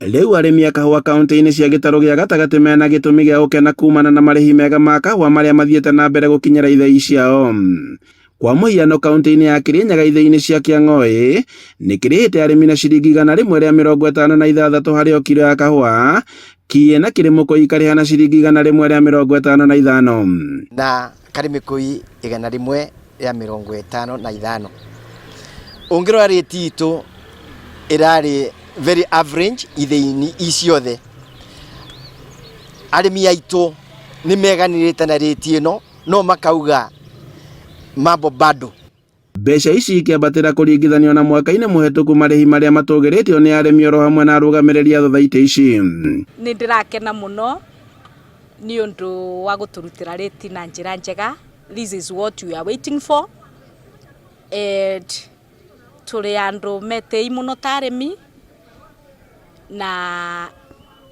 Rĩu arĩmi a kahũa kaunti-inĩ cia gĩtarũ gĩa gatagatĩ mena gĩtũmi gĩa gũkena kumana na marĩhi mega ma kahũa marĩa mathiĩte na mbere gũkinyĩra ithei ciao. Kwa mũhiano kaunti-inĩ ya Kirinyaga ithei-inĩ cia Kĩang'oĩ nĩ kĩrĩhĩte arĩmi na ciringi 156 harĩ o kiro ya kahũa, Kiĩ na Kĩrĩmũkũi ikarĩha na ciringi 155. Na Karĩmĩkũi 155. Ũngĩrora rĩti itũ ĩrarĩ very average ithĩi-inĩ ciothe. Arĩmi aitũ nĩ meganĩrĩte na rĩti ĩno no makauga mambo bado. Mbeca ici ikĩambatĩra kũringithanio na mwaka-inĩ mũhetũku marĩhi marĩa matũgĩrĩtio nĩ arĩmi oro hamwe na arũgamĩrĩri a thothaitĩ ici. Nĩ ndĩrakena mũno nĩ ũndũ wa gũtũrutĩra rĩti na njĩra njega. This is what we are waiting for and tũrĩ andũ metĩi mũno ta arĩmi na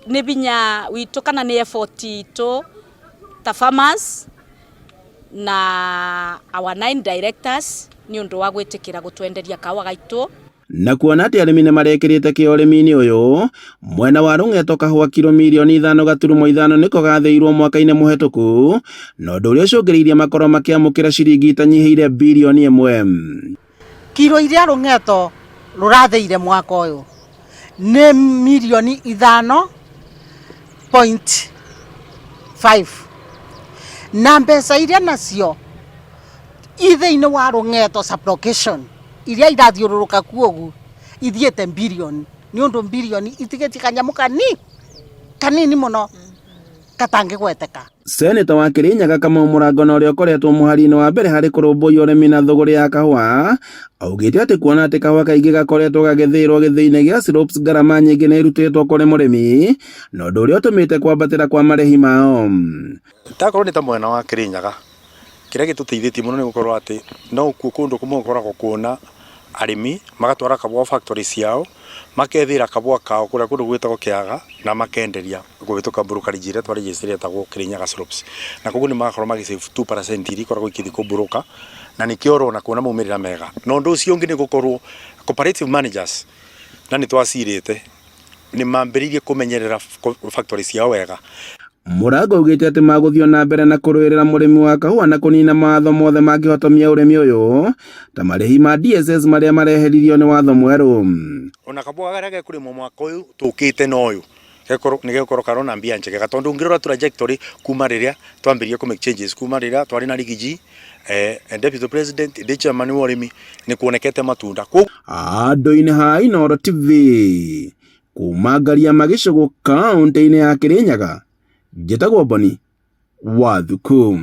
nĩ binya witũ kana nĩ effort itũ ta farmers na our nine directors nĩ ũndũ wa gwĩtĩkĩra gũtwenderia kahũa gaitũ. Na kuona atĩ arĩmi nĩ marekĩrĩte kĩo ũrĩmi-inĩ ũyũ, mwena wa Rũng'eto kahũa kiro mirioni 5.5 nĩko gathĩirwo mwaka-inĩ mũhetũku, na ũndũ ũrĩa ũcũngĩrĩirie makorwo makĩamũkĩra ciringi itanyihĩire birioni ĩmwe. Kiro iria Rũng'eto rũrathĩire mwaka ũyũ nĩ mirioni 5.5 na mbeca iria nacio i thĩinĩ wa Rũng'eto sub-location iria irathiũrũrũka kuo ũguo ithiĩte birioni nĩ ũndũ birioni itigĩtie kanyamũ kanini mũno gatangĩgweteka. Seneta wa Kirinyaga Kamau Mũrango na ũrĩa ũkoretwo mũhari-inĩ wa mbere harĩ kũrũmbũiya ũrĩmi na thũgũrĩ ya kahũa, augĩte atĩ kuona atĩ kahũa kaingĩ gakoretwo gagĩthĩĩrwo gĩthĩi-inĩ gĩa Slopes ngarama nyingĩ nĩ irutĩtwo kũrĩ mũrĩmi, na ũndũ ũrĩa ũtũmĩte kwambatĩra kwa marĩhi mao. Takorwo nĩ ta mwena wa Kirinyaga, kĩrĩa gĩtũteithĩtie mũno nĩ gũkorwo atĩ no kuo kũndũ kũmwe gũkoragwo kwĩna arĩmi magatwara kahũa factory ciao, makethĩra kahũa kao kũrĩa kũndũ gwĩtagwo Kĩaga na makenderia kũhĩtũka brokerage ĩrĩa twa register ĩtagwo Kirinyaga Slopes. Na koguo nĩ marakorwo magĩ save 2% iria ikoragwo ikĩthiĩ kũ broker na nĩkĩo ũrona kwĩna maumĩrĩra mega. Na ũndũ ũcio ũngĩ nĩ gũkorwo cooperative managers na nĩ twacirĩte nĩ mambĩrĩirie kũmenyerera factory ciao wega. Mũrango augĩte atĩ magũthiĩ na mbere na kũrũĩrĩra mũrĩmi wa kahũa na kũnina mawatho mothe mangĩhotomia ũrĩmi ũyũ ta marĩhi ma DSS marĩa mareheririo nĩ watho mwerũ. Ona kabũa karĩa gekũrĩmwo mwaka ũyũ tũkĩte na ũyũ nĩ gegũkorwo karona mbia njegega tondũ ũngĩrora trajectory kuma rĩrĩa twambĩrĩirie kũ make changes kuma rĩrĩa twarĩ na Riggy G deputy president ndĩ chairman wa ũrĩmi nĩ kuonekete matunda. Andũ-inĩ ha Inooro TV kuma Ngariama gĩcũgũ kaũntĩ-inĩ ya Kĩrĩnyaga, njĩtagwo Boni Wathuku.